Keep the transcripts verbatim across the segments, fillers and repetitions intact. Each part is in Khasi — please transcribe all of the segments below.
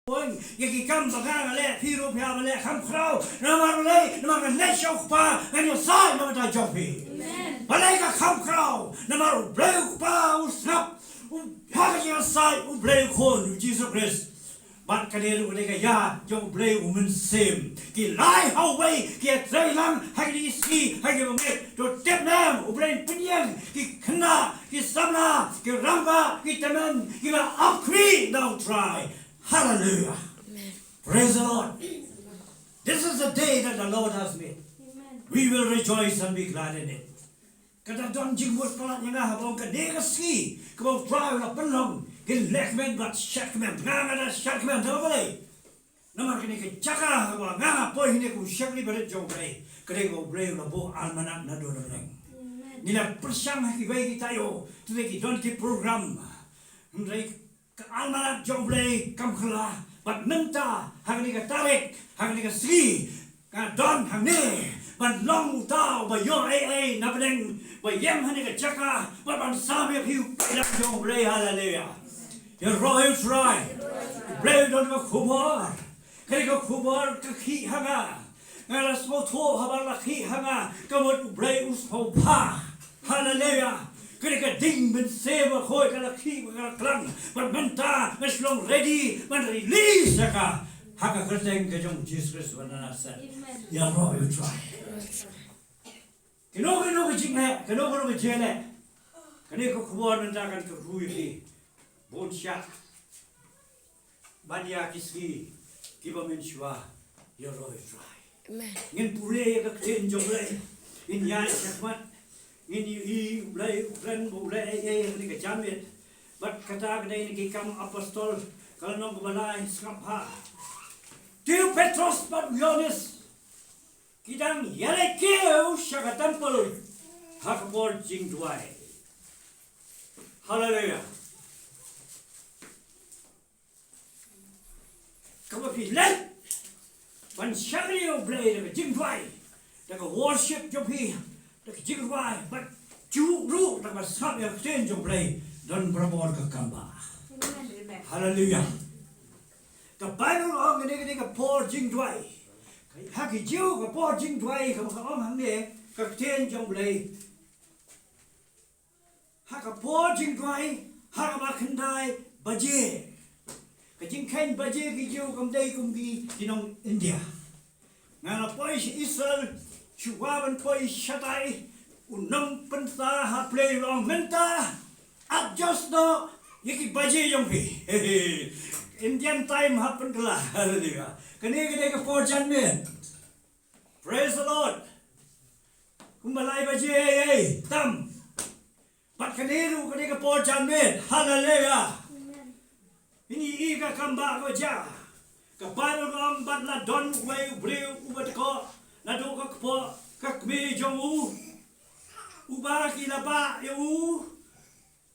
Wan, ïa ki kam ba nga nga leh, phi ruh phi hap ban leh kham khraw. Namar balei? Namar nga leit sha u Kpa, ngan ïasaid na ka bynta jong phi. Balei ka kham khraw? Namar U Blei U Kpa u sngap, u ha ka jingïasaid U Blei U Khun, U Jisu Khrist. Bad kane ruh ka dei ka ïa jong U Blei U Mynsiem. Ki lai ha uwei, ki ïatrei lang ha kine ki sngi, ha kine ki bangeit. To tip ne em, U Blei un pynïeng ki khynnah, ki samla, ki rangbah, ki tymmen, kiba ap khmih na U Trai. Hallelujah. Praise the Lord. This is the day that the Lord has made. We will rejoice and be glad in it. Ka da don jingmut palat ïa nga haba ong kane ka sngi kaba U Trai u la pynlong, ngin leh kmen bad shad kmen. Nga, nga da shad kmen, namar balei? Namar kane ka jaka haba nga nga poi hangne kum u shakri barit jong U Blei, ka dei kaba U Blei u la buh almanach naduh na bneng. Ngi la pyrshang ha kiwei ki taïew, te ki don ki program. Hynrei ka almanach jong U Blei kam kylla, bad mynta, ha kane ka tarik, ha kane ka sngi, nga don hangne ban long uta uba ïoh ei ei na bneng, ba ïeng hangne ka jaka bad ban sam ïa phi u paidbah jong U Blei. Haleluia. Ïaroh ïa U Trai. U Blei u don ka khubor. Kane ka khubor ka khih ha nga. Nga la sngewthuh haba la khih ha nga, ka mut U Blei u sngewbha. Haleluia. Kane ka ding mynsiem bakhuid ka la khih, ka la klang. Bad mynta nga shu long ready ban release ïa ka ha ka kyrteng ka jong U Jisu Khrist uba na Nasareth. Ïaroh ïa U Trai. Kano kano ka jingleh, kano kano ka jingleh, kane ka khubor mynta kan kyrkhu ïa phi. Bun shah ban ïa ki sngi kiba mynshuwa. Ïaroh ïa U Trai. Ngin pule ïa ka ktien jong U Blei, ngin ïaid shakhmat, ngin ïohi U Blei u kren ba u leh ei ei ha kane ka janmiet. Bad kata ka dei na Ki Kam Apostol, ka lynnong kaba lai, sngap ha. Te u Petros bad u Ïoannis ki dang ïaleit kiew sha ka templ ha ka por jingduwai. Haleluia. Kaba phi leit ban shakri ïa U Blei da ka jingduwai, da ka worship jong phi, da ka jingduwai, bad ju ruh da kaba sngap ïa ka ktien jong U Blei, don barabor ka kam ba. Haleluia. Ka Baibl ka ong kane ka dei ka por jingduwai. Ha ki Jiw ka por jingduwai kaba ka ong hangne ka ktien jong U Blei. Ha ka por jingduwai, ha kaba khyndai baje. Ka jingkheiñ baje ki Jiw kam dei kum ki, ki nong India. Nga la poi sha Israel, shuwa ban poi shatai, u nongpynthor ha pyrthei u la ong mynta, adjust noh ïa ki baje jong phi. Indian time ha pynkylla. Haleluia. Kane ka dei ka por janmiet. Praise the Lord. Kumba lai baje ei ei tam. Bad kane ruh ka dei ka por janmiet. Haleluia. Ngin ïohi ka kam ba ka jia. Ka Baibl ka ong bad la don uwei u briew uba dkoh naduh ka kpoh ka kmie jong u, uba ki la bah ïa u,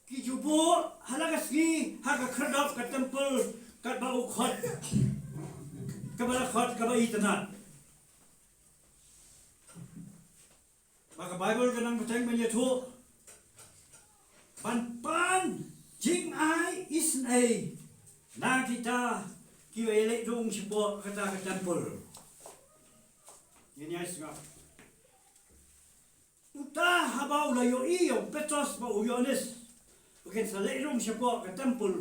ki ju buh ha la ka sngi ha ka khyrdop ka templ katba u khot, kaba la khot kaba itynnad. Ba ka Baibl ka nang bteng ban ïathuh ban pan jingai isynei na kita kiba ïaleit rung shapoh kata ka templ. Ngin ïa sngap. Uta haba u la ïohi ïa u Petros bad u Ïoannis ba kin sa leit rung shapoh ka templ,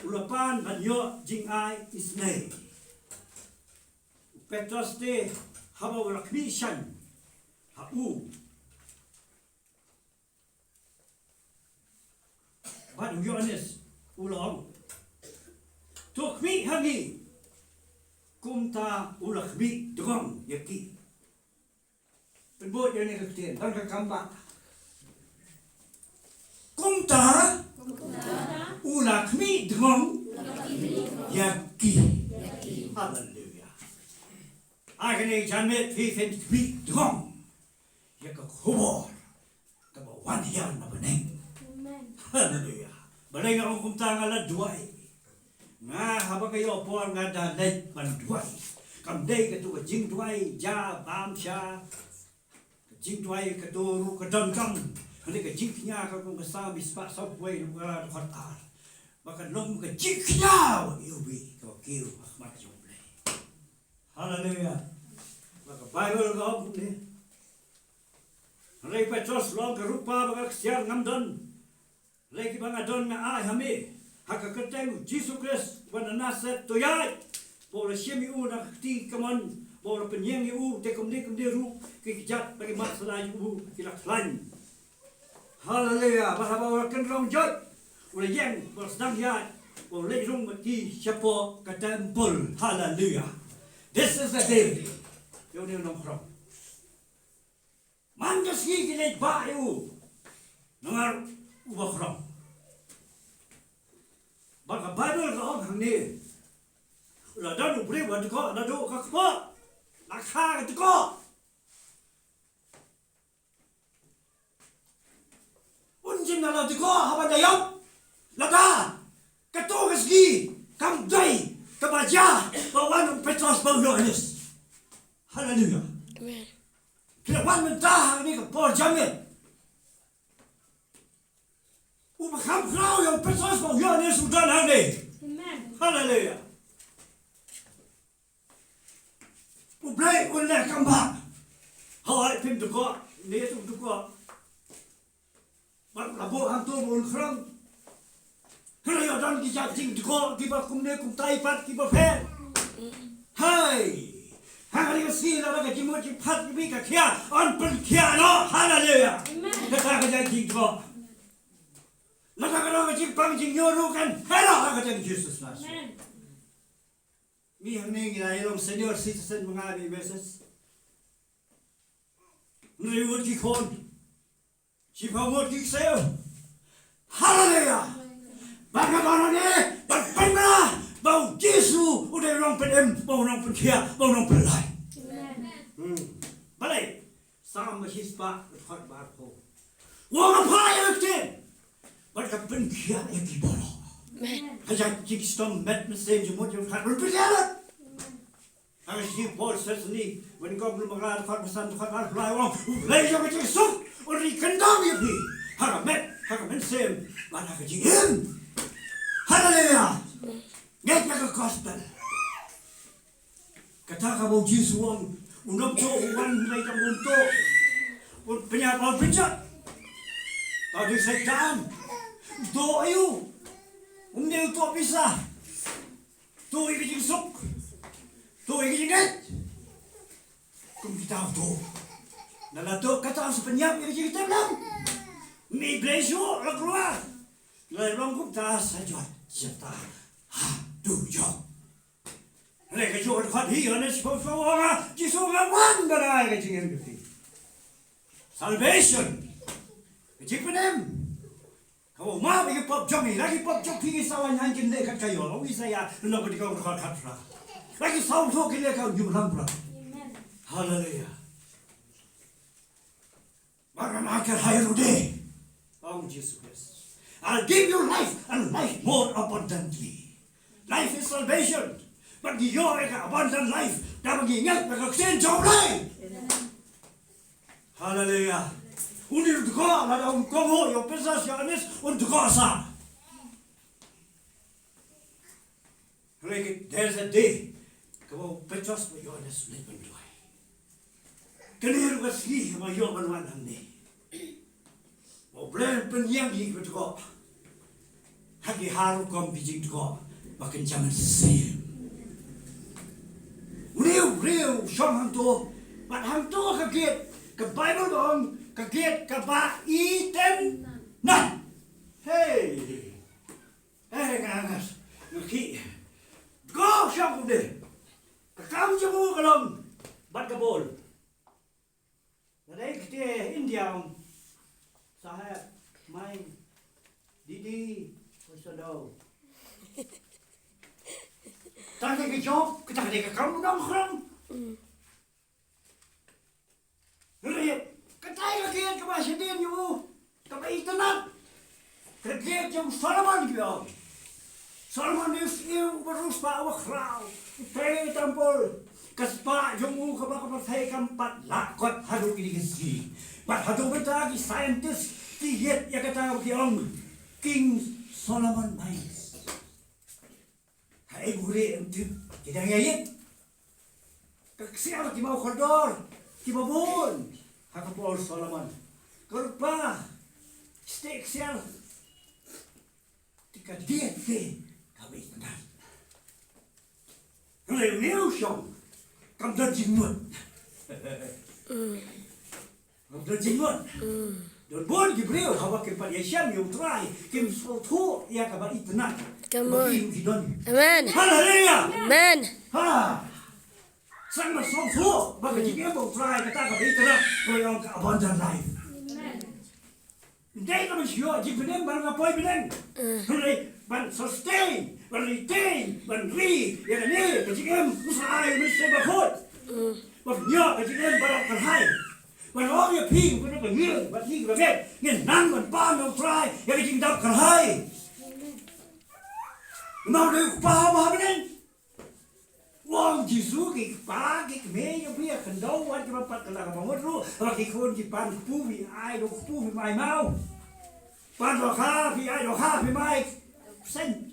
u la pan ban ïoh jingai isynei. U Petros te haba u la khmih shaiñ ha u, bad u Ïoannis u la ong, to khmih ha ngi. Kumta u la khmih dngong ïa ki. Pynbud ïa kane ka ktien, don ka kam ba. Kumta u la khmih dngong ïa ki. Haleluia. Ha kane ka janmiet phi, phin khmih dngong ïa ka khubor kaba wan hiar na bneng. Haleluia. Balei nga ong kumta? Nga la duwai. Nga haba ka ïoh por nga da leit ban duwai. Kam dei kato ka jingduwai ja bam sha, ka jingduwai kato ruh ka donkam. Hynrei ka jingkñia ka kum ka Salm spah sawphew wei, ka dkhot ar. Ba ka long ka jingkñia ïa u Blei kaba ïa u ha khmat jong U Blei. Haleluia. Ba ka Baibl ka ong kumne. Hynrei Petros u long ka rupa ba ka ksiar ngam don. Hynrei kiba nga don nga ai ha me ha ka kyrteng U Jisu Khrist uba na Nasareth, to ïaid. Ba u la shim ïa u na ka kti kamon, ba u la pynïeng ïa u, te kumne kumne ruh ki kjat bad ki mat sala jong u ki la khlaiñ. Haleluia. Bad haba u la kynrong joit, u la ïeng, u la sdang ïaid, u la leit rung bad ki shapoh ka templ. Haleluia. This is the day. Ïa une u nongkhrong. Man ka sngi ki leit bah ïa u namar u ba khrong. Bad ka Baibl ka ong hangne, u la don u briew uba dkoh naduh ka kpoh, la kha ka dkoh. Un jin na la dkoh haba da ïap. Lada kato ka sngi kam dei kaba jia ba wan u Petros bad u Ïohannes. Haleluia. Amen. Ki la wan mynta ha kane ka por janmiet. U ba kham khraw ïa u Petros bad u Ïohannes u don hangne. Amen. Haleluia. U Blei un leh kam bah. Hooid, phim dkoh, ne phim dkoh. Bad la buh hangto ba un khrong. Hynrei ïoh don ki jait jingdkoh kiba kumne kumtai pat kiba pher. Hai. Ha kane ka sngi lada ka jingmut jingpyrkhat jong phi ka khia, yn pynkhiah noh. Haleluia. Amen. Kata ka jait jingdkoh. Lada ka don ka jingpang jingïoh ruh kan heh noh ha ka kyrteng Jisu Khrist. Amen. Ngi hangne ngi la ïalong senior citizen ma nga, ngi message. Ngi wut ki khun. Shiphew ngut ki ksiew. Haleluia. Ba nga don hangne ban pynbna ba u Jisu u dei u nongpynim, ba u nongpynkhiah, ba u nongpynlait. Amen. Hmm. Balei? Salm shispah dkhot ba arphew. U ong, nga phah ïa ka ktien bad ka pynkhiah ïa ki baroh. Amen. Ha ïa ki jingshitom met mynsiem jingmut jingpyrkhat ruh pynïaid. Ha ka shithi Paul sha ki Thessaloni, Thessaloni ba nyngkong, lynnong ba ar, dkhot ba san, dkhot ba arphew lai, u ong, U Blei jong ka jingsuk un ri kyndong ïa phi ha ka met, ha ka mynsiem bad ha ka jingim. Haleluia. Ngeit ïa ka gospel. Kata kaba u Jisu u ong, u nongtuh u wan, hynrei tang un tuh, un pynïap, un pynjot. Tang dei Soitan. Tuh aïu? Um dei tuh pisa. Tuh ïa ka jingsuk. Tuh ïa ka jingngeit. Kum kita tuh. Lada tuh kata sa pynïap ïa ka jingtip lang. Ym dei shuh la khlaiñ. Lada long kumta sa jot, sa jot. Haduh jot. Hynrei kajuh ka dkhot hi, Ïohannes shiphew shiphew u ong, Jisu u ong, nga wan ban ai ka jingim ïa phi. Salvation. Ka jingpynim. Kaba u map ïa ki pop jong ngi, la ki pop jong phi ki sawa ñiang kin leh kat ka ïoh, u Isaïah, lynnong ba nyngkong dkhot khatphra. La ki saw shuh kin leh kat u ñiumlang phra. Amen. Haleluia. Bad ngan ai ka rai ruh de, ong Jisu Khrist. I'll give you life and life more abundantly. Life is salvation. Bad ngi ïoh ïa ka abundant life da ba ngi ngeit ïa ka ktien jong U Blei. Haleluia. Une u dkoh, lada un kohnguh ïa u Petros, Ïohannes, un dkoh sah. Hynrei there's a day kaba u Petros bad u Ïohannes u leit ban duwai. Kane ruh ka sngi ba ïoh ban wan hangne. Ba U Blei un pynïeng ïa kiba dkoh ha ki ha rukom ki jingdkoh ba kynja mynsiem. Une u briew u shong hangto, bad hangto ka gate, ka Baibl ka ong ka gate kaba i tynnat. Hei. Eh, nga, nga, nga khih. Dkoh shong kumne. Ka kam jong u ka long bad ka bol. Nga dei kti India ong, Saheb, mai, didi, wasado. Tang dei ka job, ka tang dei ka kam u nongkhrong. Hynrei katai ka gate kaba shadien ïa u, kaba itynnat. Ka gate jong Solomon ki ong. Solomon u sniew uba riewspah uba khraw. U trei ha temple. Ka spah jong u kaba ka pyrthei kam pat lah kot haduh kine ki sngi. Bad haduh mynta ki scientist ki ïit ïa kata kaba ki ong King Solomon Mines. Ha Ai gure em tu. Kita ngai yet. Ka ksiar ki mau kordor. Ki mau bun. Ha ka por Solomon. Ka rupa. Stek ksiar. Ti ka diet te. Ka wei tendar. Ngai neu shong. Kam don jingmut. Don jingmut. Don bun ki briew haba kim pat ïashem ïa U Trai, kim sngewthuh ïa kaba itynnad. Come on. Ba ki don. Amen. Haleluya. Amen. Ha. Sang ma sngewthuh ba ka jingim U Trai kata kaba itynnad, ko ïong ka abundant life. Amen. Dei ka ban shu jingpynim ban ka poi pynim. Hynrei ban sustain, ban retain, ban ri ïa kane ka jingim, u sa ai u Mynsiem Bakhuid. Ban ïoh ka jingim ba dap kyrhai. Ban ong ïa phi, kano ka ngi, ba phi ba ngeit, ngin nang ban pan ïa U Trai ïa ka jingdap kyrhai. Namar dei u Kpa ba ha bneng. U ong Jisu, ki kpa ki kmie ïa phi ïa khyndew wat kiba pat kylla kaba ngut ruh, haba ki khun ki pan kpu phi ai da u kpu, phi mai maw. Pan dohkha phi ai dohkha, phi mai seng.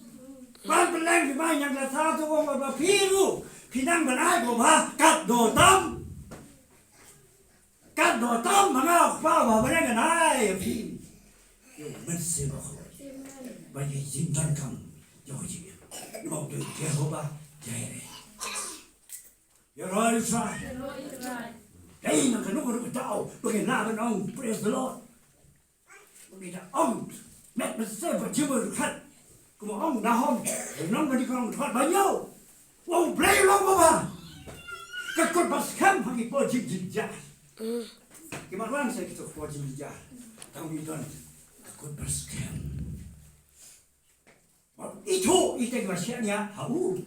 Pan pylleng phi mai ñianglatha, to ong ba phi ruh phi nang ban ai kaba katno tam. Katno tam ma nga, U Kpa ba ha bneng, ngan ai ïa phi ïa u Mynsiem Bakhuid ban ïa jingdonkam jong ka jingim. Namar u dei u Jehobah Jireh. Ïaroh ïa U Trai. Dei na kano kano ka daw ba ngin lah ban ong praise the Lord. Ngi da ong, met mynsiem bad jingmut ruh khat. Kumba ong Nahom, nong ba dei ka nong dkhot ba hynñiew. Wa U Blei u long uba ka kut ba skhem ha ki por jingjynjar. Ki mat wan sa ki por jingjynjar. Tang ngi don ka kut ba skhem. Wa ithuh ïa kita kiba shaniah ha u.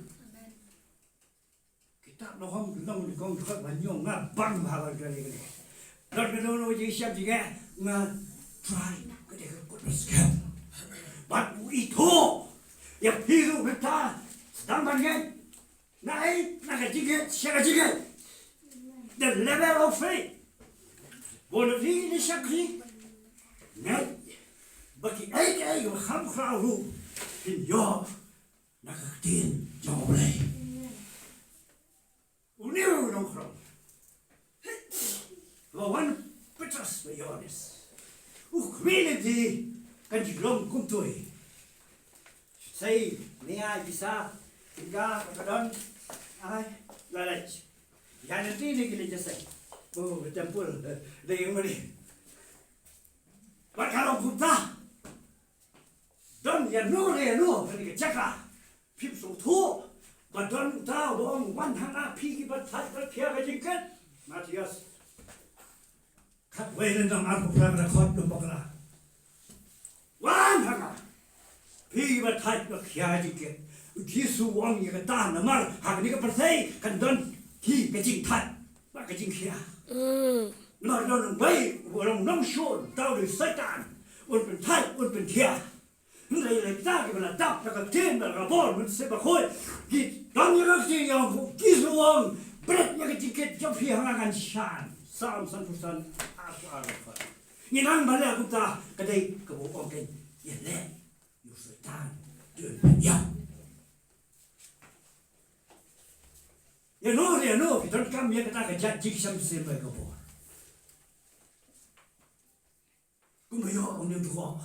Kitab Nahom, nong dkhot ba hynñiew, nga bang bha ba ka dei ka dei. Don ka don ka jingshem jingeh, nga Trai ka dei ka kut ba skhem. Bad u ithuh ïa phi ruh mynta, sdang ban ngeit. Na ei, na ka jingngeit sha ka jingngeit. The level of faith. Bun na phi ki shakri, ngeit ba kiei kiei kiba kham khraw ruh phin ïoh na ka ktien jong U Blei. Une u nongkhrong ba wan Petros bad Ïohannes, u khmih lynti kan jinglong kumtui. Sei, ne ai pisa, tyngka ka don, ai la leit. Ïa lynti ne ki leit jingïaseng. Oh, ka templ dei ïa u mane. Bad ka long kumta. Don ïano re ïano ha kane ka jaka, phim sngewthuh ba don uta uba ong, wan ha nga phi kiba thait bad khia ka jingkit. Mathaios khatwei lynnong arphew phra, ka dkhot kaba khatphra. Wan ha nga phi kiba thait bad khia ka jingkit. U Jisu u ong ïa kata namar ha kane ka pyrthei kan don ki ka jingthait bad ka jingkhia. Namar don uwei uba long nongshun, uta u dei u Soitan, un pynthait, un pynkhia. Hynrei lada kita kiba la dap da ka ktien bad ka bor Mynsiem Bakhuid, ki don ïa ka ktien, ïa u Jisu u ong, bret ïa ka jingkit jong phi ha nga, ngan shad. Salm sanphew san, arphew ar. Ngi nang ban leh kumta, ka dei kaba u ong kein, ïaleh ïa u Soitan, dei ban ïap. Ïano ïano phi donkam ïa kata ka jait jingshem mynsiem bad ka bor. Kumba ïoh ong, ïa u dkhot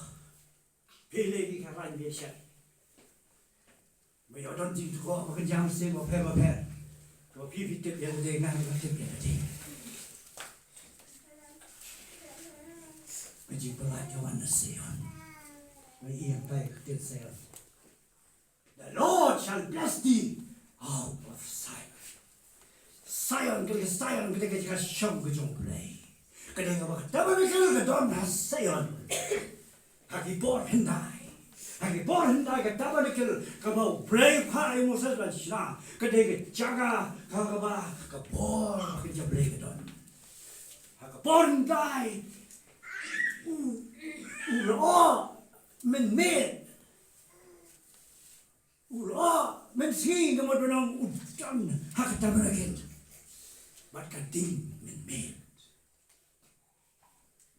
phi leh ki khlaiñ bishar. Ba ïoh don jingdkhot ba kynja mynsiem bapher bapher. Kaba phi phi tip ïa lade, nga nga tip ïa lade. Ka jingpyllait ka wan na Sion. Ba ïa tai ka ktien Sion. The Lord shall bless thee out of Zion. Zion, ka dei ka Zion, ka dei ka jaka shong ka jong U Blei. Ka dei kaba ka tabernacle ka don ha Zion. Ha ki bor hyndai. Ha ki bor hyndai ka tabernacle kaba U Blei u phah ïa u Moses ban shna. Ka dei ka jaka kaba ka bor ka jong U Blei ka don. Ha ka bor hyndai u, u lyoh mynmiet. U lyoh mynsngi, ka mut ban ong u don ha ka tabernacle. Bad ka ding mynmiet.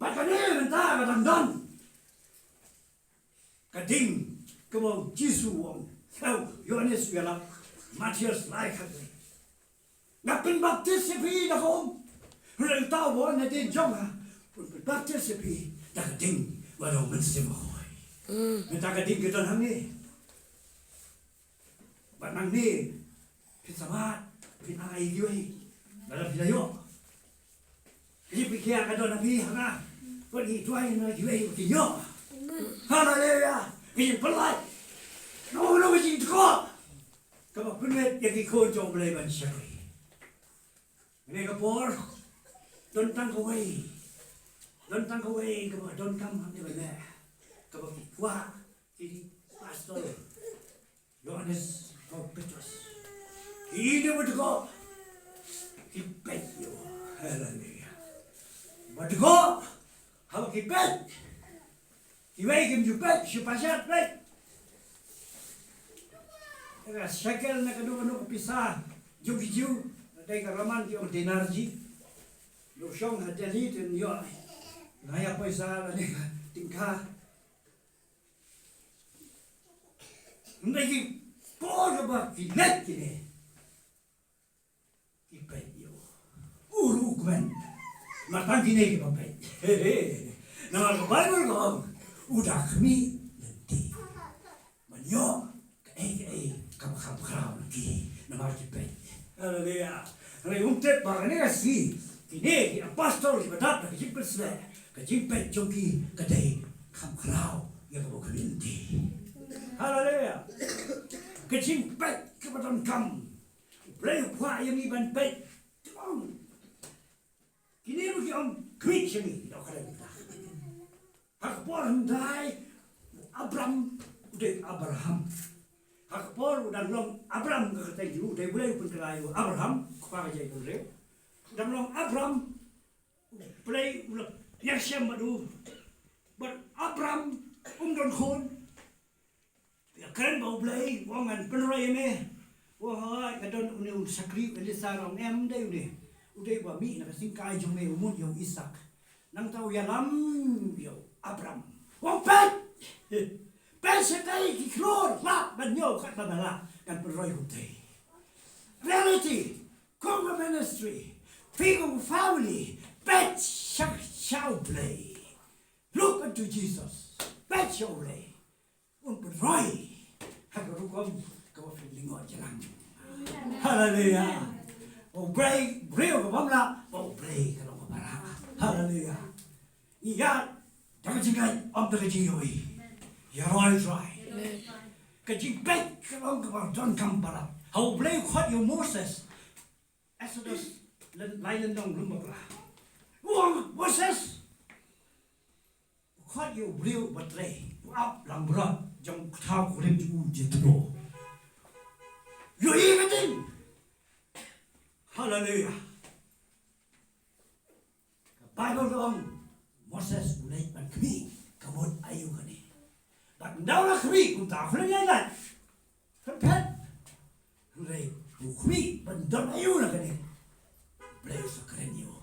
Bad kane mynta ka dang don. Ka ding kaba u Jisu u ong, Te u Ïoannis u ïalap, Mathaios lai khat. Nga pynbaptis ïa phi da ka um. Hynrei uta uba wan nadien jong nga, un pynbaptis ïa phi da ka ding bad u Mynsiem Bakhuid. Mynta ka ding ka don hangne. Bad nangne phin sa mad, phin ai ïa kiwei. Lada phi la ïoh, ka jingpynkhia ka don ha phi, ha nga. Bad ngi duwai na kiwei ba kin ïoh. Haleluya. Ka jingpynlait. Kano kano ka jingthoh kaba pynbeit ïa ki khun jong U Blei ban shakri. Kane ka por, don tang kawei, don tang kawei kaba donkam hangne ban leh, kaba ki kwah ki pastor Ïoannis bad Petros. Kine ba dkoh ki peit ïa u. Haleluya. Ba dkoh haba ki peit. Kiwei kim ju peit, shu pashat peit. Ka shekel na kano kano ka pisa jong ki Jiw, dei ka Roman ki ong denarji. Ïoh shong ha Delhi te ïoh. Nga ïa pisa lane ka tyngka. Hynrei ki por kaba ki leit kine, ki peit ïa u. U ruh u kmen. Namar tang kine kiba peit. Namar ka Baibl ka ong, u da khmih lynti ban ïoh kaei kaei kaba kham khraw na ki. Namar ki peit. Haleluya. Hynrei um tip ba kane ka sngi, kine ki apostol kiba dap da ka jingpynshlur, ka jingpeit jong ki ka dei kham khraw ïa kaba khmih lynti. Haleluya. Ka jingpeit kaba donkam. U Blei u kwah ïa ngi ban peit. Kine ruh ki ong khmih sha ngi, ki dei kren mynta. Ha ka por hyndai u Abram u dei Abraham. Ha ka por u dang long Abram ka kyrteng jong u, dei U Blei u pynkylla ïa u Abraham, kpa ka jait bynriew. U dang long Abram, U Blei u la ïashem bad u. Bad Abram um don khun. Ïa kren ba U Blei u ong ngan pynroi ïa me. U ong hooid, nga don une u shakri u Elieser, u ong em, ym dei une. U dei uba mih na ka syngkai jong me u mut ïa u Isaak. Nangta u ïalam ïa u Abram. U ong peit. Peit shatai ki khlur, lah ban ïoh katba me lah, ngan pynroi kumtei. Reality, kum ka ministry, phi kum ka family, peit sha, sha U Blei. Look unto Jesus. Peit sha U Blei. Un pynroi ha ka rukom kaba phi lyngngoh jlang. Haleluya. U Blei briew ka bym lah, ba U Blei ka long kaba lah. Haleluya. Ïa da ka jingngeit, ym da ka jingïohi. Ïa roi trai. Ka jingpeit ka long kaba donkam palat. Ha U Blei u khot ïa u Moses. Exodus lai lynnong lum bakla. U ong Moses. U khot ïa u briew uba trei, u ap langbrot jong ka thaw kurim jong u Jethro. Ïohi ka ding. Haleluya. Ka Baibl ka ong Moses u leit ban khmih, ka mut aïu kane. Bad ynda u la khmih kumta, u khlem ïai lait. Phet phet. Hynrei u khmih ban don aïu na kane. U Blei u sa kren ïa u. U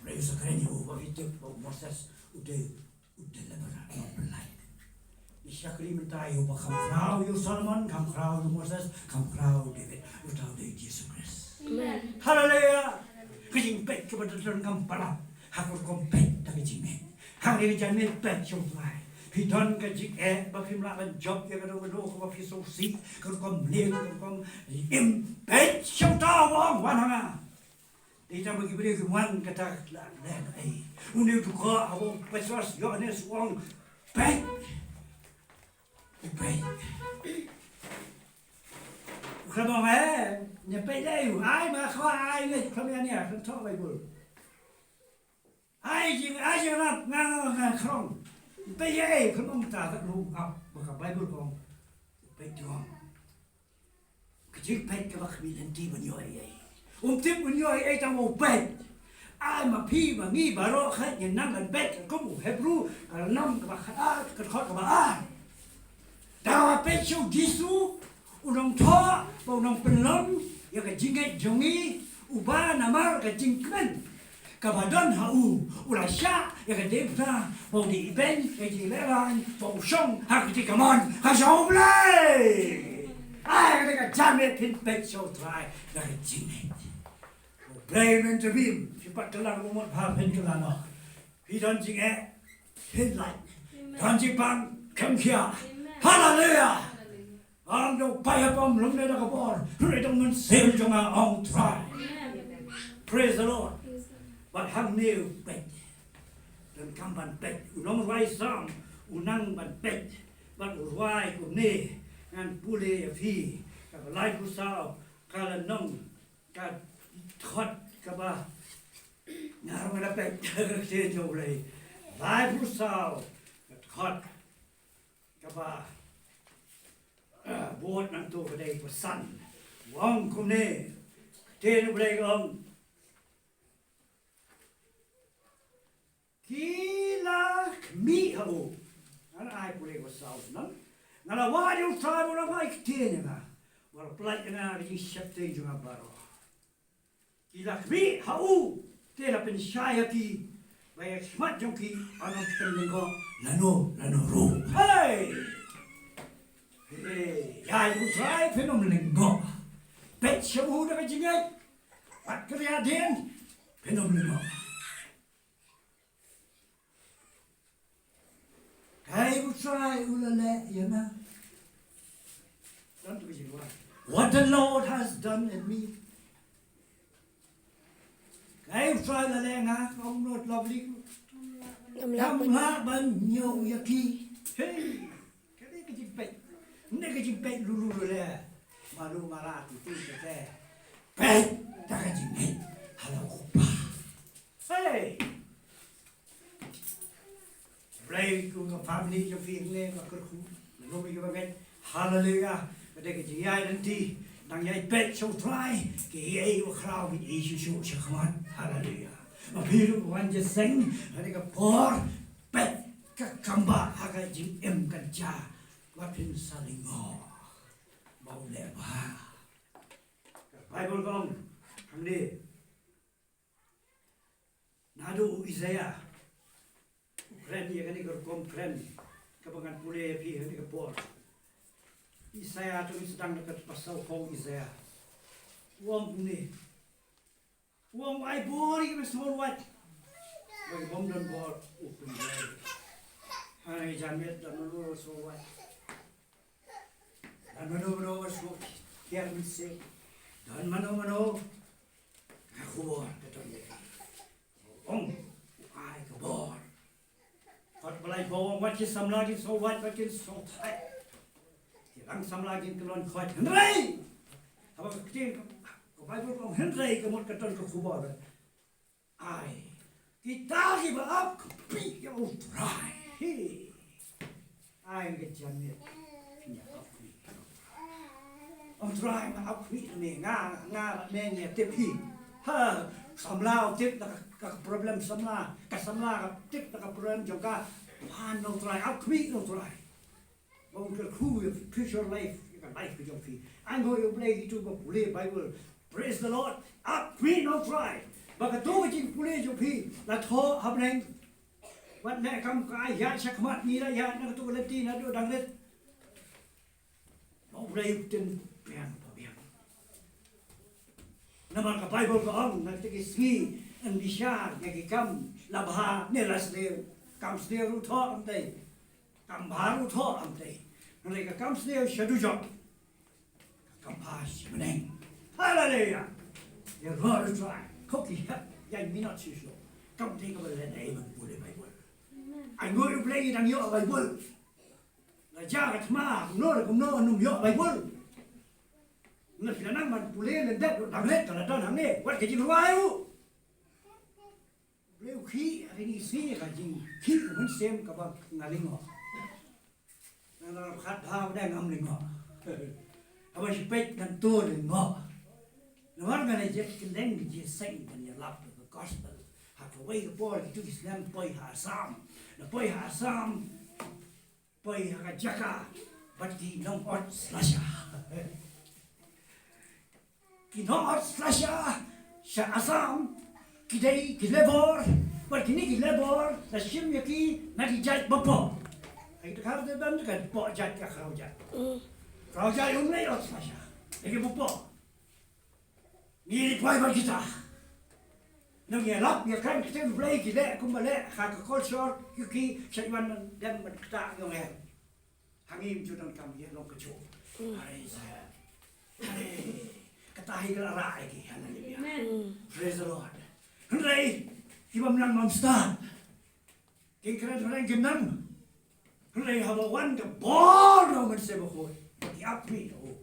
Blei u sa kren ïa u, ba phi tip ba u Moses u dei u deliverer, u pynlait. Ngi shakri mynta ïa uba kham khraw ïa u Solomon, kham khraw ïa u Moses, kham khraw ïa u David, uta u dei u Jisu Khrist. Amen. Haleluya. Ka jingpeit kaba donkam palat. Ha ka rukom peit da ka jingngeit. Hangta ka jingngeit peit sha U Blei. Phi don ka jingeh ba phim lah ban jop ïa kano kano kaba phi sngewsih, ka rukom mlien, ka rukom im, peit sha uta uba ong wan ha nga. Dei tang ba ki briew kim wan kata ka la leh ei. Une u dkhot, haba u Petros, Ïoannis u ong peit. U peit. U khlem ong eh, ngi peit lei u. Ai ma khwa ai ngi khlem ïa nia khlem thoh Baibl. Ai jing, ai jing rap nga nga nga khrong. Peit ïa ei, khlem ong ta ka lu ap ba ka Baibl ka ong. Peit jong. Ka jingpeit kaba khmih lynti ban ïoh ei ei. Um tip ban ïoh ei ei tang ba u peit. Ai ma phi ma ngi baroh khat ngin nang ban peit kum u Hebru ka lynnong kaba khatar ka dkhot kaba ar. Da peit sha u Jisu, u nongthoh, ba u nongpynlong ïa ka jingngeit jong ngi, uba namar ka jingkmen kaba don ha u, u la shah ïa ka diengphna ba u dih beiñ ïa ka jinglehraiñ ba u shong ha ka jingkmen ka jong U Blei. Ai, ka dei ka jingmut phin peit sha U Trai da ka jingngeit. U Blei un intervene. Phi pat kylla, u mut ba phin kylla noh. Phi don jingeh, phin lait. Don jingpang, kham khia. Haleluya. Ong da u paidbah, ym lum ne da ka bor, hynrei da u Mynsiem jong nga, ong U Trai. Praise the Lord. Bad hangne u peit, donkam ban peit, u nongrwai Salm u nang ban peit bad u rwai kumne. Ngan pule ïa phi kaba laiphew saw, ka lynnong, ka dkhot kaba, nga ruh nga la peit ka ktien jong U Blei. Laiphew saw, ka dkhot kaba, ah, bud nangto ka dei kaba san. U ong kumne, ka ktien U Blei ka ong, ki la khmih ha u. Nga la ai pule kaba saw, nang, nga la wad ïa U Trai ba u la phai ktien ïa nga, ba u la pyllait ïa nga ka jingsheptieng jong nga baroh. Ki la khmih ha u, te la pynshai ha ki, ba ïa ki khmat jong ki yn ym pynlyngngoh lano lano ruh. Hei! Hei, ïa U Trai phin ym lyngngoh. Peit sha u da ka jingngeit. Wat ka ria dien, phin ym lyngngoh. Kaei U Trai u la leh ïa nga? Don tu ka jingwan. What the Lord has done in me. Kaei U Trai u la leh ïa nga, ka ong Lord Lovely. Ngam lah ban ñiew ïa ki. Hei, ka dei ka jingpeit. Ka dei ka jingpeit lulu lule. Malu mara tu tu te te. Peit da ka jingngeit ha la u Kpa. Hei. Blei kum ka family jong phi hangne, ka kyrkhu, nongmihkhmat kiba ngeit. Haleluya. Ka dei ka jingïaid lynti, nang ïaid peit sha U Trai, kiei kiei ba khraw phin ïohi shuh shuh shakhmat. Haleluya. Ma phi ruh wan jingïaseng, ka dei ka por, peit ka kam ba ha ka jingim ka jia, wat phin sa lyngngoh ba u leh bha. Ka Baibl ka ong hangne, naduh u Isaïah u kren ïa kane ka rukom kren kaba ngan pule ïa phi ha kane ka por. Isaïah, to ngin sdang da ka pasaw u Isaïah. U ong kumne. U ong, u ai bor ïa kiba sngewlwait. Ba ki bym don bor u pynroi. Hangne janmiet don mano ba sngewlwait. Don mano mano ba sngewthiar mynsiem. Don mano mano. Ka khubor ka don ïa ki. Ong, u ai ka bor. Kot ba laiphew ong, wat ki samla kin sngewwad, wat kin sngewthait. Ki dang samla kin kyllon khoit. Hynrei haba ka ktien ka, ka Baibl ka ong hynrei ka mut ka don ka khubor. Ai, kita kiba ap khmih ïa U Trai. He. Ai, ka janmiet. Ïa ap khmih. Ong Trai, nga ap khmih ne, nga, nga ne, nga tip hi. Ha, samla u tip na ka, ka problem samla, ka samla ka tip na ka problem jong ka. Phan na U Trai, ap khmih na U Trai. Ba un kyrkhu ïa future life, ïa ka life ka jong phi. Ai nguh ïa U Blei, itu ba pule Bible. Praise the Lord. Ap khmih na U Trai. Ba kato ka jingpule jong phi la thoh ha bneng. Wat ne kam ka ai ïaid shakhmat, ngi la ïaid na kato ka lynti naduh dang rit. Ba U Blei u tin biang pa biang. Namar ka Baibl ka ong, na kata ki sngi yn bishar ïa ki kam la bha ne la sniew. Kam sniew ruh thoh, ym dei. Kam bha ruh thoh, ym dei. Hynrei ka kam sniew sha dujok, ka kam bha sha bneng. Haleluya. Ïa, Lord, U Trai, ko ki hep ïa minot shisha. Kam dei kaba leh dei ban pule Baibl. Ai nguh ïa U Blei ngi dang ïoh Baibl. La jia ka thma kumno kumno ym ïoh Baibl. Nga phi la nang ban pule lyndet ruh dang rit ka la don hangne. Wat ka jingrwai ruh. Blei u khih ha kine ki sngi, ka jingkhih u Mynsiem kaba nga lyngngoh. Nga la khat bha ba dang ngam lyngngoh. Haba shu peit nangto lyngngoh. Namar nga la jet kylleng ka jingïaseng ban ïalap ka gospel. Ha kawei ka por kito ki snem poi ha Assam. Na poi ha Assam, poi ha ka jaka bad ki nongot slasha. Ki nongot slasha sha Assam, ki dei ki labour, bad kine ki labour la shim ïa ki na ki jait ba poh. Ai, ka dei ban ka poh jait ka khraw jait. Khraw jait um lei ot shisha. Ïa ki ba poh. Ngi dei poi bad kita. Nang ïalap ïakren ktien Blei ki leh kumba leh ha ka culture ïa ki, sha ïwan dem bad kata ïong em. Hangne ym ju donkam ïa long kajuh. Haleluia. Haleluia. Kata hi ka la rah ïa ki. Haleluia. Amen. Praise the Lord. Hynrei ki bym nang bym stad. Ki kren hynrei kim nang. Hynrei haba wan ka bor na u Mynsiem Bakhuid, ki ap mih na u,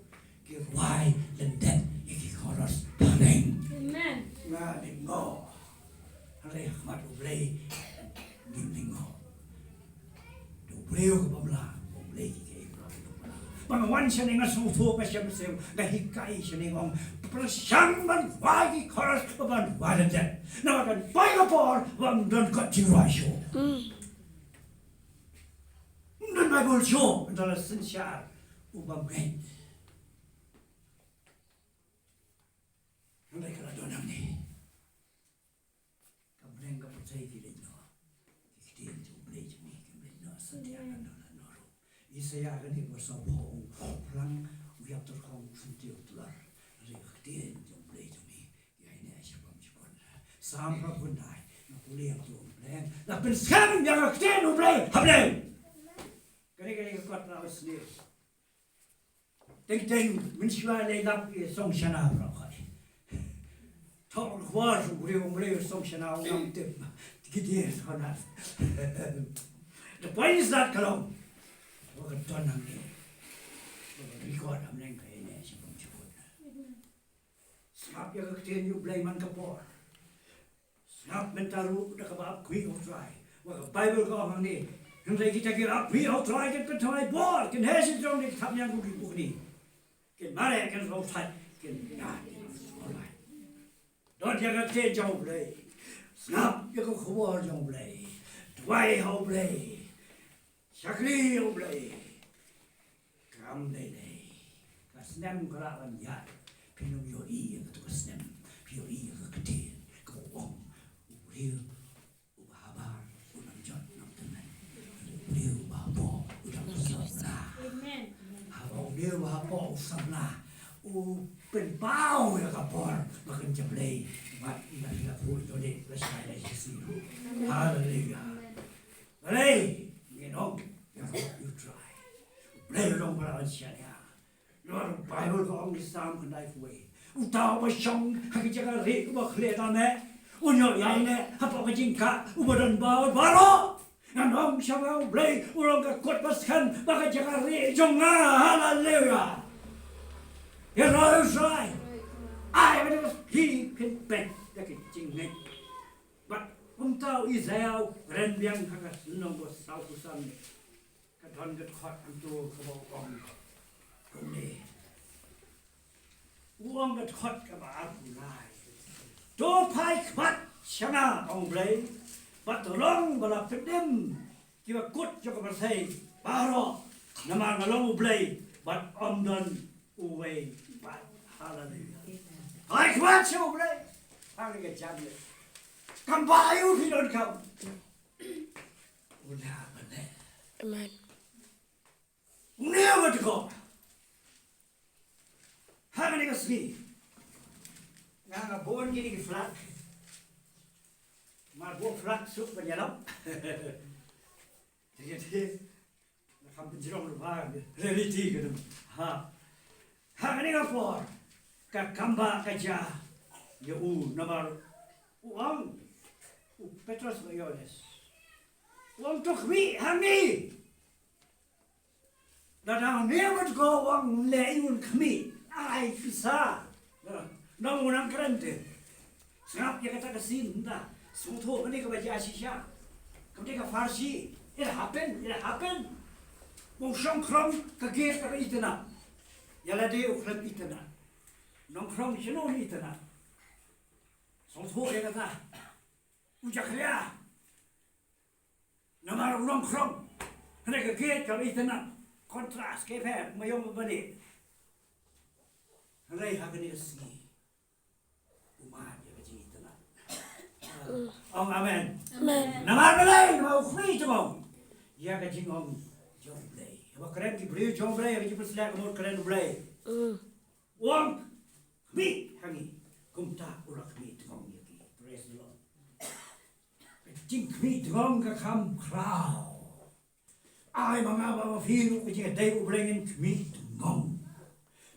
ki rwai lyndet ïa ki chorus bhaneng. Amen. Nga lyngngoh. Hynrei ha khmat U Blei ngim lyngngoh. Da u briew ka bym lah, U Blei ki kaei baroh ki bym lah. Ba nga wan shane nga sngewthuh, nga shem siew, nga hikai shane, nga ong pyrshang ban rwai ki chorus, ba ban rwai lyndet. Namar kan poi ka por ba ym don kot jingrwai shuh. Ym don Baibl shuh, ynda la synshar u bym ngeit. Hynrei ka la don hangne. Ka bneng ka pyrthei ki leit noh. Ki ktien jong U Blei jong ngi kim leit noh, Santiago ka la noh ruh. Isaïah kane ka sawphew, u phlang u ïap tyrkhong, u syntiew u tlor. Hynrei ka ktien jong U Blei jong ngi, ïa ine sha bym jukut. Salm arphew khyndai, nga pule ïa ka, to U Blei, la pynskhem ïa ka ktien U Blei ha Blei. Kane kane ka kot la sniew. Teng teng mynshuwa lei lap ïa song shana bro khai. Thok khwar u briew u briew song shana u ngam tip. Ki die khana. The point is that ka long. Wa ka don hangne. Wa ka record hangne ka ine shi bym shi bun. Sngap ïa ka ktien U Blei man ka por. Sngap mynta ruh da kaba ap khmih ha U Trai. Wa ka Baibl ka ong hangne. Hynrei kita kiba ap khmih ha U Trai kin pynthymmai bor, kin heh shi jrong da ki thapniang kum ki pukni. Kin mareh, kin roi thait, kin ïaid, kin roi thait. Don ïa ka ktien jong U Blei. Sngap ïa ka khubor jong U Blei. Duwai ha U Blei. Shakri ïa U Blei. Kam dei dei. Ka snem ka lah ban ïaid. Phin ym ïohi ïa kato ka snem. Phi ïohi ïa ka ktien. Ka ong. U briew uba habar u nang jot nang tymmen. U briew uba hapoh u dang u samla. Amen. Haba u briew uba hapoh u samla. U pynpaw ïa ka por ba kan jam lei. Bad u la phi la phuh ïa u dei la shai la shi sngi ruh. Haleluia. Balei ngin ong ïa ka U Trai. U Blei u long ba la ban shaniah. Namar u Baibl ka ong ha Salm khyndai phew wei. Uta uba shong ha ka jaka rieh kaba khlieh da meh, un ïoh ïaineh hapoh ka jingkah uba don ba baroh. Ngan ong sha ba U Blei u long ka kut ba skhem bad ka jaka rieh jong nga. Haleluia. Ïa U Trai. Ai ba dei ba phi phin peit da ka jingngeit. Bad kumta u Isaïah u kren biang ha ka lynnong ba sawphew san. Ka don ka dkhot hangto kaba u ong kumne. U ong ka dkhot kaba arphew lai. To phai khmat sha nga, ong U Blei, bad to long ba la pynim kiba kut jong ka pyrthei baroh, namar nga long U Blei bad ym don uwei pat. Haleluia. Phai khmat sha U Blei. Haleluia. Kam ba ïa u phi donkam. U la ban leh. Amen. Une uba dkoh. Ha kane ka sngi nga, nga bun kine ki flag. Mar bun flag suk ban ïalap. Te te nga kham pynjrong ruh ba reality ka dum. Ha. Ha kane ka por ka kamba ka jia ïa u namar u ong u Petros bad Ïoannis. U ong to khmih hangne. Lada une u dkoh u ong leh un khmih, ai pisa. Nong u nang kren te. Sngap ïa kata ka scene mynta. Sngewthuh kane kaba jia shisha. Kane ka Pharisi. It happened, it happened. U shong khlem ka gate kaba itynnad. Ïa lade u khlem itynnad. Nongkhrong shano un itynnad. Sngewthuh ïa kata. U jakhlia. Namar u nongkhrong. Hynrei ka gate kaba itynnad. Contrast, ka pher, ma ïong ma bane. Hynrei ha kane ka sngi u mad ïa ka jingitynnad. Amen. Amen. Namar balei? Namar u khmih tngong ïa ka jingong jong U Blei. Haba kren ki briew jong U Blei, ïa ka jingpynshlur ka mut kren U Blei. Mm. U ong khmih ha ngi. Kumta u la khmih tngong ïa ki. Praise the Lord. Ka jingkhmih tngong ka kham khraw. Ai ma nga bad ma phi ruh ka jingïadei U Blei ngin khmih tngong.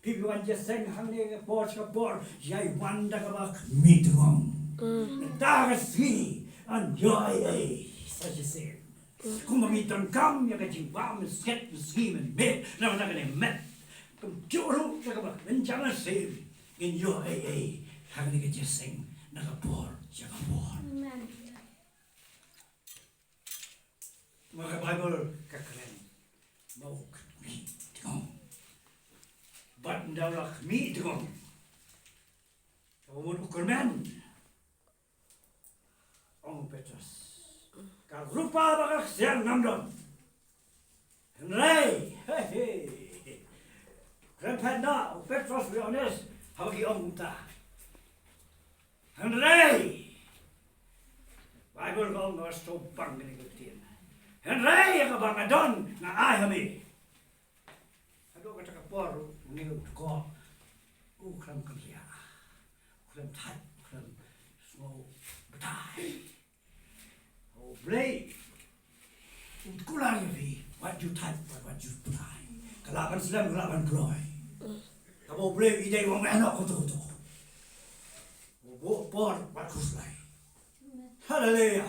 Phi wan jingïaseng hangne ka por sha ka por, ïai wan da kaba khmih tngong. Mm. Da ka sngi yn ïoh ei ei sa shisien. Mm. Kumba ngi donkam ïa ka jingbam, skhem, sngi mynmiet na ka bynta kane ka met. Kumjuh ruh da kaba kynjang mynsiem ngin ïoh ei ei ha kane ka jingïaseng na ka por sha ka por. Amen. Ma ka Baibl ka kren ba u khmih tngong. Bad ynda u la khmih tngong, ka mut u kyrmen, ong u Petros, ka rupa bad ka ksiar ngam don. Hynrei, he, he, kren phet noh u Petros, u Ïoannis, haba ki ong kumta. Hynrei Baibl ka ong, nga sngewbang kane ka ktien. Hynrei ïa kaba nga don nga ai ha me. Haduh kata ka por une u dkoh u khlem kynriah, u khlem thait, u khlem sngewbha. U Blei u kular ïa phi, wat ju thait, wat, wat ju pynai. Ka lah ban slem, ka lah ban kloi. Haba U Blei u ïadei u ong, eh, noh, khublei, khublei. U buh por, wat khuslai. Haleluya.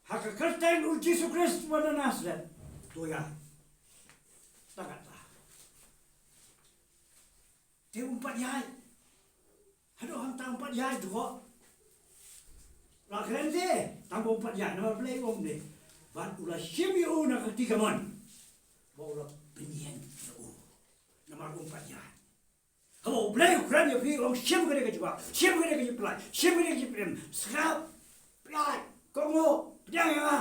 Ha ka kyrteng u Jisu Khrist uba na Nasareth, to ïaid. Tang katta. Te um pat ïaid. Haduh hangta um pat ïaid, dkoh. La kren te, tang ba um pat ïaid, namar Blei u ong ne. Bad u la shim ïa u na ka kti kamon. Ba u la pynïeng ïa u. Namar um pat ïaid. Haba U Blei u kren ïa phi, u ong shim kane ka jubab, shim kane ka jingpynlait, shim kane ka jingpynim, sngap, pynlait, kohnguh, pdiang ïa nga.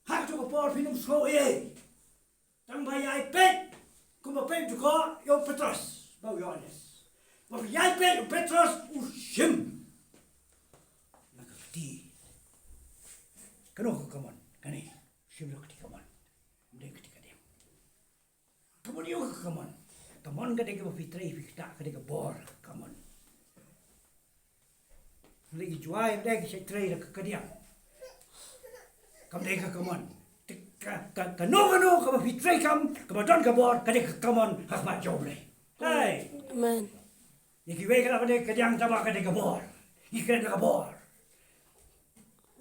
Ha kato ka por phin ym sngew ei ei. Tang ba ïai peit, kumba peit u dkoh ïa u Petros bad u Ïoannis. Ba ïai peit u Petros u shim na ka kti. Kano ka kamon, kane, shim na ka kti kamon. Ym dei ka kti kadiang. Ka mut ïa ka kamon. Kamon ka dei kaba phi trei phi ktah, ka dei ka bor ka kamon. Hynrei ki jwai, hynrei ki shait trei da ka kadiang. Kam dei ka kamon. Te ka, ka, kano kano kaba phi trei kam, kaba don ka bor, ka dei ka kamon ha khmat jong U Blei. Hai. Amen. Ïa kiwei ka lah ban dei ka kadiang, tangba ka dei ka bor. Ngi kren da ka bor.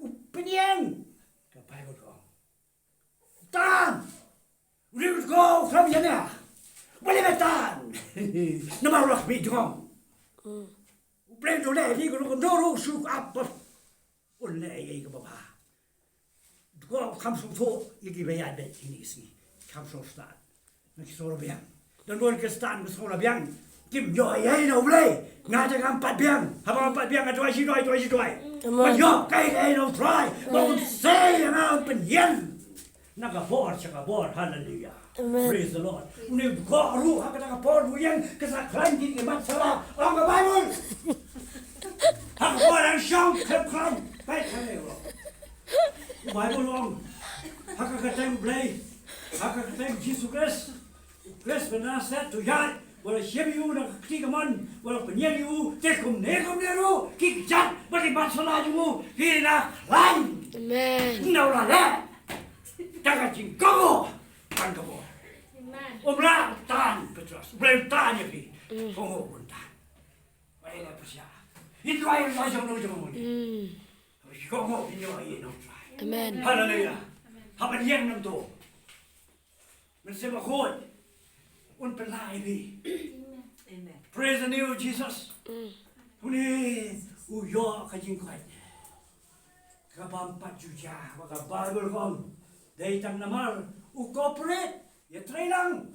U pynïeng. Ka Baibl ka ong. Tan! U dei u dkoh u khlem ïania. Balei me tan? Namar u la khmih tngong. Mm. U Blei u leh ïa ki, kumno ruh shu ap ba un leh ei ei kaba bha. U dkoh u kham sngewthuh ïa kiba ïaid beit kine ki sngi. Kham sngewstad. Na ki sngew la biang. Don bun ki Khristan ki sngew la biang. Kim ïoh ei ei na U Blei. Nga te ngam pat biang. Haba ngam pat biang nga duwai shi duwai, duwai shi duwai. Amen. Ban ïoh kaei kaei na U Trai. Ba un sei ïa nga, un pynïeng na ka bor sha ka bor. Hallelujah. Amen. Praise the Lord. Une u dkoh ruh ha kata ka por u ïeng ka sa khlaiñ ki mat sala. Ong ka Baibl. Ha ka por dang shong khlem khlaiñ. Peit kane ruh. U Baibl u ong. Ha ka kyrteng U Blei. Ha ka kyrteng Jisu Khrist. Khrist ba Nasaret, to ïaid, ba la shim ïa u na ka kti kamon, ba la pynïeng ïa u, te kumne kumne ruh, ki kjat bad ki mat sala jong u ki la khlaiñ. Amen. Ynda u la leh da ka jingkohnguh ban ka bor. Amen. Um lah tan, Petros, U Blei un tan ïa phi. Mm. Kohnguh un tan. Ba ïa la pyrshah. Ïa duwai ïa la jong no jong no. Mm. Kohnguh ïa ïa no trai. Amen. Hallelujah. Haba ïeng nangto. Mynsiem Bakhuid un pynlah ïa phi. Amen. Praise the name of Jesus. Mm. Une u ïoh ka jingkoit. Ka bym pat ju jia, ba ka Baibl ka ong. Dei tang namar u cooperate, ïatrei lang.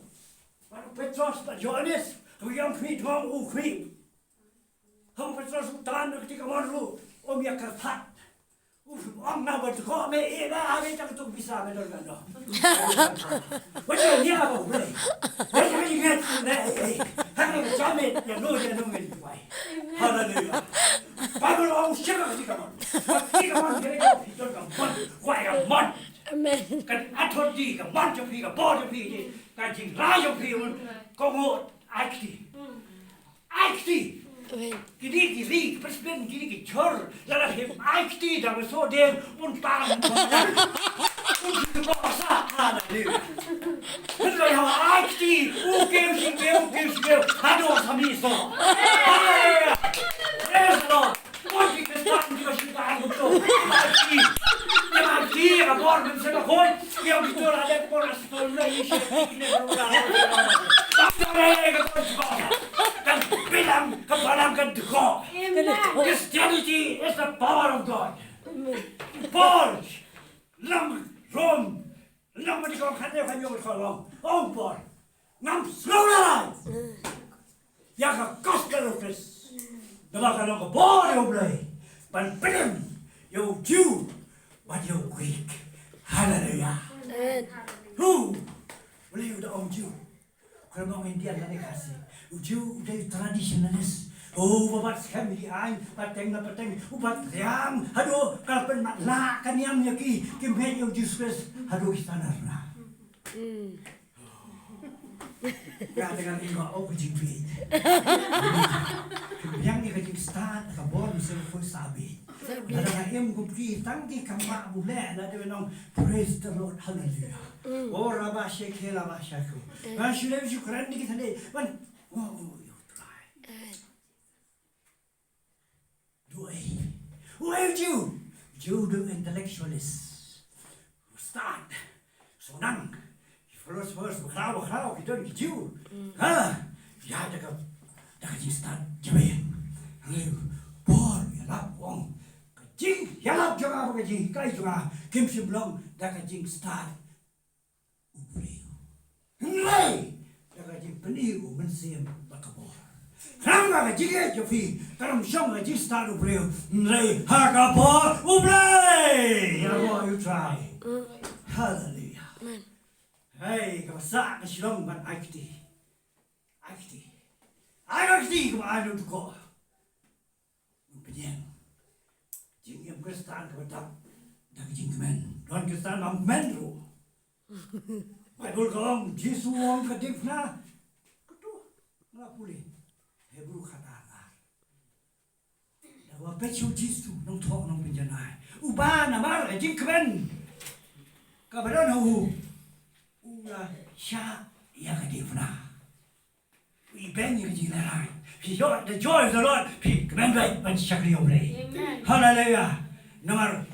Bad u Petros bad Ïoannis, u ïeng khmih tngong u khmih. Haba u Petros u tan na ka kti kamon ruh, um ïa kyrpad. U ong na ba dkoh me, eh, ba, ah, me tang tu bisa me don kan do. Ba ïa ïa ba u Blei. Ba ïa ïa ngat me, eh, eh. Ha me ka jam me, ïa no, ïa no me duwai. Amen. Hallelujah. thot di ka mon jong phi, ka bor jong phi, ka jingrai jong phi, un ka ngot ai kti. Ai kti. Amen. Kini ki ri, ki president, kini ki chor, lada phim ai kti da ka so den, un tang, un ki ba sa, ha, na di. Hynrei haba ai kti, u kiew shi kiew, u kiew shi kiew, haduh sa mi so. Hallelujah. Praise the Lord. Oi, ki Khristan, ki ba shi ba, ha, to. Ai kti. Ai kti, ka bor, bin sa ka khoi. Ki ong ki to la de por as to le i she ki ne ro la. Ka to le ka to ko. Kan bilang ka balang kan dko. Amen. Christianity is the power of God. Paul, lang Rom, lang ma dko kan ne kan yo ko long. Oh Paul. Ngam slow la. Ïa ka gospel of Christ. Namar ka long ka bor ïa U Blei ban pynim ïa u Jiw bad ïa u Grik. Haleluya. Amen. Hu. U Blei u da ong Jiw. Khlem ong Indian lane Khasi. U Jiw u dei traditionalist. U ba bat skhem ïa ki aiñ, pateng na pateng, u bat riam. Haduh ka la pynmatlah ka niam ïa ki, kim heh ïa u Jisu Khrist. Haduh ki standard na. Nga te ngan ïoh u ka jingbieit. Biang ïa ka jingstad ka bor mynsiem, khuid sa bieit. Lada nga im kum ki tang ki kamba bule, lada nong praise the Lord, hallelujah. O raba sheke laba shaku. Ban shule shu kren di ki tande ban. Oh, oh, you try. Duh ei. U ei u Jiw. Jiw dei u intellectualist. U stad. Sngewdang. Ki philosophers bakhraw bakhraw ki don ki Jiw. Ha. Ïa da ka, da ka jingstad jabieng. Hynrei por ïalap u ong, ka jingïalap jong nga bad ka jinghikai jong nga kim shym long da ka jingstad u briew. Hynrei da ka jingpyni u Mynsiem bad ka bor. Khnang ba ka jingïeit jong phi kan ym shong ha ka jingstad u briew, hynrei ha ka bor U Blei. Ïa mo, you try. Hallelujah. Amen. Hei, kaba sah ka shlong ban ai kti. Ai kti. Ai kti kaba ai lut ko. Pynïeng. Jingim Khristan kaba dap da ka jingkmen. Don Khristan bym kmen ruh. Baibl ka ong, Jisu u ong ka diengphna. Katu nga la pule. Hebru khatar ar. Da kaba peit sha u Jisu, nongthoh nongpynjanai. Uba namar ka jingkmen kaba don ha u, u la shah ïa ka diengphna. Phi beiñ ïa ka jinglehraiñ. Phi ïoh the joy of the Lord. Phi kmen beit ban shakri ïa U Blei. Amen. Haleluya. Namar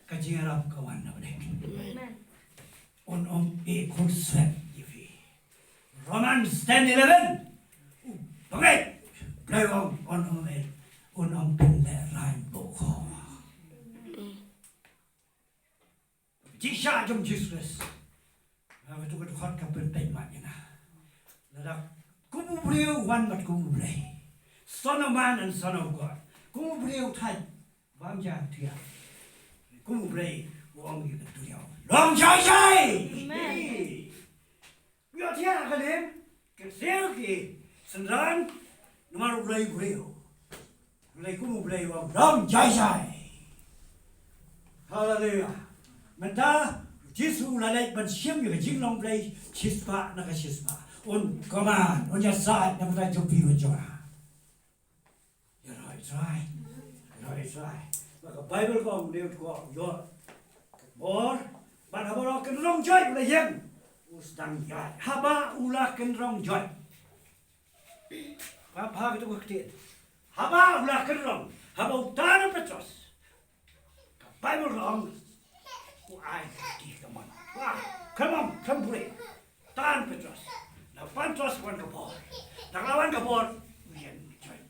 ka jingïarap ka wan na pdeng. Amen. Un ym ïeh khurswet ïa phi. Romans ten eleven. U bangeit. Blei ong, un ym ïeh, un ym pynlehraiñ bok ho. Jingshah jong Jisu Khrist. Nga katu ka dkhot ka pynpeit mat ïa nga. Lada kum u briew wan bad kum u Blei. Son of man and son of God. Kum u briew thait bam ja thiah. Kum u Blei u ong ïa ka duriaw, long jai jai. Amen. Ïohthiah ka lim, kynsiew ki synran, namar U Blei u briew. U Blei kum u Blei u ong long jai jai. Haleluya. Mynta Jisu u la leit ban shim ïa ka jinglong Blei shispah na ka shispah. Un command, un ïasaid na ka bynta jong phi bad jong nga. Ïaroh ïasaid. Ïaroh ïasaid. Ba ka Baibl ka ong, une u dkoh u ïoh ka bor, bad haba u la kynrong joit u la ïeng, u sdang ïaid. Haba u la kynrong joit. Ba pha katu ka ktien. Haba u la kynrong, haba u tan ha Petros. Ka Baibl ka ong, u ai kti ka mon. Wah, khlem ong, khlem pule. Tan Petros. Na Petros wan ka bor. Na ka la wan ka bor, u ïeng joit.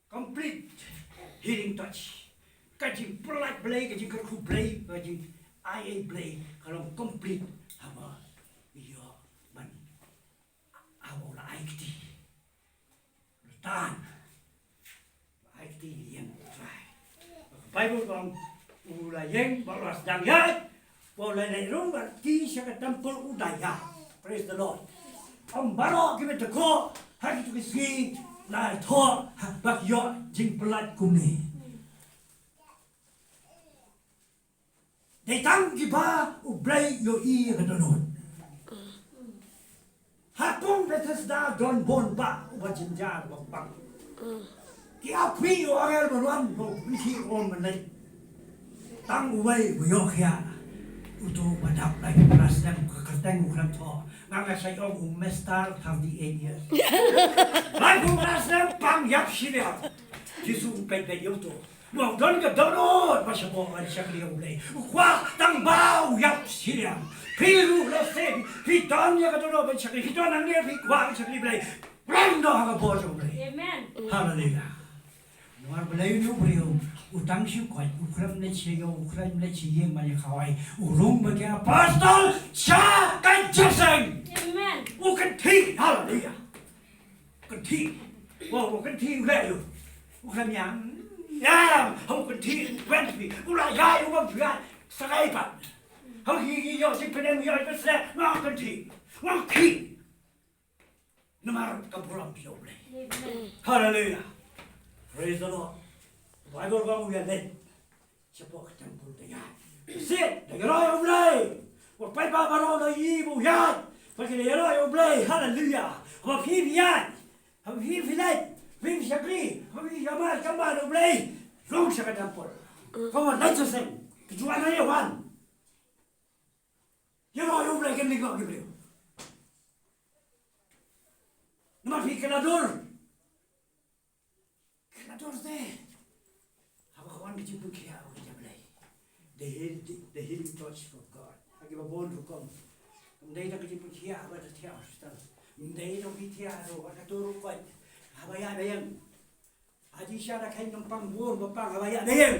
Complete healing touch. Ka jingpyllait Blei, ka jingkyrkhu Blei, ka jingaiei Blei, ka long complete haba ïoh ban, haba u la ai kti. Tan. Ai kti ïeng trai. Baibl ka ong u la ïeng bad u la sdang ïaid. Bad u la leit rung bad ki sha ka templ u da ïaid. Praise the Lord. Ym baroh ki ba dkoh ha kito ki sngi la thoh ba ki ïoh jingpyllait kumne. Dei tang kiba U Blei ïohi ïa ka dohnud. Ha kum Bethesda don bun bah uba jynjar uba pang. Ki ap ïa u angel ba wan ba u pynkhih u ong mynleit. Tang uwei u ïoh khia. Uto uba dap laiphew phra snem ka kyrteng u khlem thoh. Nga nga sa ong u Mister thirty-eight years. Laiphew phra snem pang ïap shiliang. Jisu u peit beit ïa uto. Ba u don ka dohnud ba shapoh ban shakri ïa U Blei. U kwah tang ba u ïap shiliang. Phi ruh lehse phi don ïa ka dohnud ban shakri, phi don hangne phi kwah ban shakri Blei. Pyndonkam ha ka bor jong U Blei. Amen. Haleluya. Namar Blei u briew u tang shu koit, u khlem leit sha ïew, u khlem leit sha ïing ban ïa khawai. U rung bad ki apostol sha ka jingïaseng. Amen. U kynthih, haleluya. Kynthih. Wa, u kynthih u leh u. U khlem ïa. Ïa, u kynthih u wen phi. U la ïa u bam phi. Sa kai pat. Hau hi hi ïoh sing pyneng ïoh pynsleh. Wa kynthih. Wa kynthih. Namar ka burom ïa U Blei. Amen. Haleluya. Praise the Lord. Bible ka ong u ïa leit shapoh ka temple da ïaid. Shisha da ïaroh ïa U Blei. Wat paidbah baroh da ïohi ba u ïaid. Ba ki da ïaroh ïa U Blei. Haleluya. Haba phi phi ïaid, haba phi phi leit, phi phi shakri, haba phi ïamai kamai da U Blei, long sha ka temple. Ka wan leit sha seng. Ki ju wan ïa wan. Ïaroh ïa U Blei kin lyngngoh ki briew. Namar phi kylla dur. Kylla dur te. Haba ka wan ka jingpynkhiah ka jong U Blei. The heal, the, the healing touch from God. Ha kiba bun rukom. Ym dei tang ka jingpynkhiah haba da thiah hospital. Ym dei tang phi thiah ruh, ha ka tur ruh koit. Haba ïaid ba ïeng. Ha jingshisha da kheiñ nongpang bun ba pang haba ïaid ba ïeng.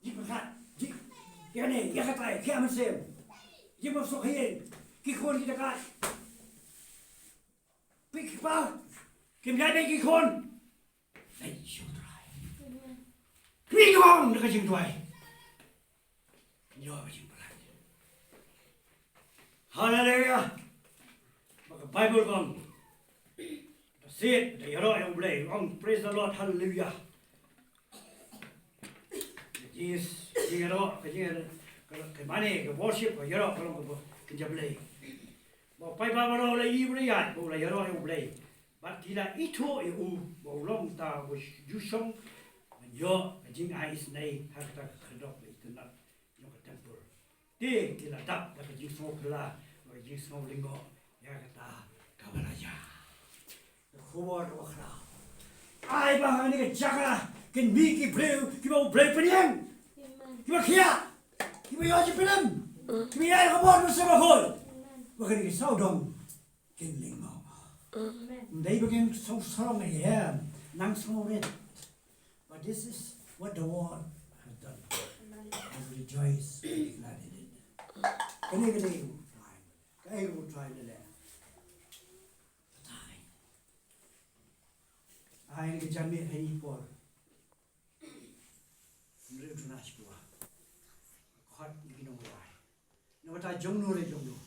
Jingpyrkhat, jing, ïa kane, ïa katai, ïa mynsiem. Jingpynsuk ha ïing, ki khun ki jaka. Phi ki kpa, kim ïaid beit ki khun. Leit sha U Trai. Phi ki ong da ka jingduwai. Ïoh ka jingpyrkhat. Haleluya. Ba ka Bible ka ong. Da shait, da ïaroh ïa U Blei. Ong, praise the Lord, haleluya. Jingïa, jingïaroh, ka jingïa, ka, ka mane, ka worship, ka ïaroh, ka long kaba kynja Blei. Ba u paidbah baroh u la ïohi ba u la ïaid, ba u la ïaroh ïa U Blei. Bad ki la ithuh ïa u, ba u long uta uba ju shong ban ïoh ka jingai isynei ha kata ka khyrdop ba itynnad jong ka temple. Te ki la dap da ka jingsngewphylla, da ka jingsngew lyngngoh ïa kata kaba la jia. Ka khubor kaba khraw. Ai ba ha kane ka jaka kin mih ki briew kiba U Blei pynïeng. Amen. Kiba khiah. Kiba ïoh jingpynim. Amen. Kiba ïaid ha ka bor ba sngewbha. Amen. Ba kane ka sawdong kin lyngngoh. Amen. Ym dei ba kin sngewsarong ïa em, nang sngewrit. But this is what the Lord has done. Amen. And rejoice and be glad in it. Kane ka dei u Trai. Kaei u Trai u la leh? Batai. Ai ka janmiet ha i por. Ym dei u duna shipua. Khot ïa ki nongrwai. Na bynta jong no re jong no.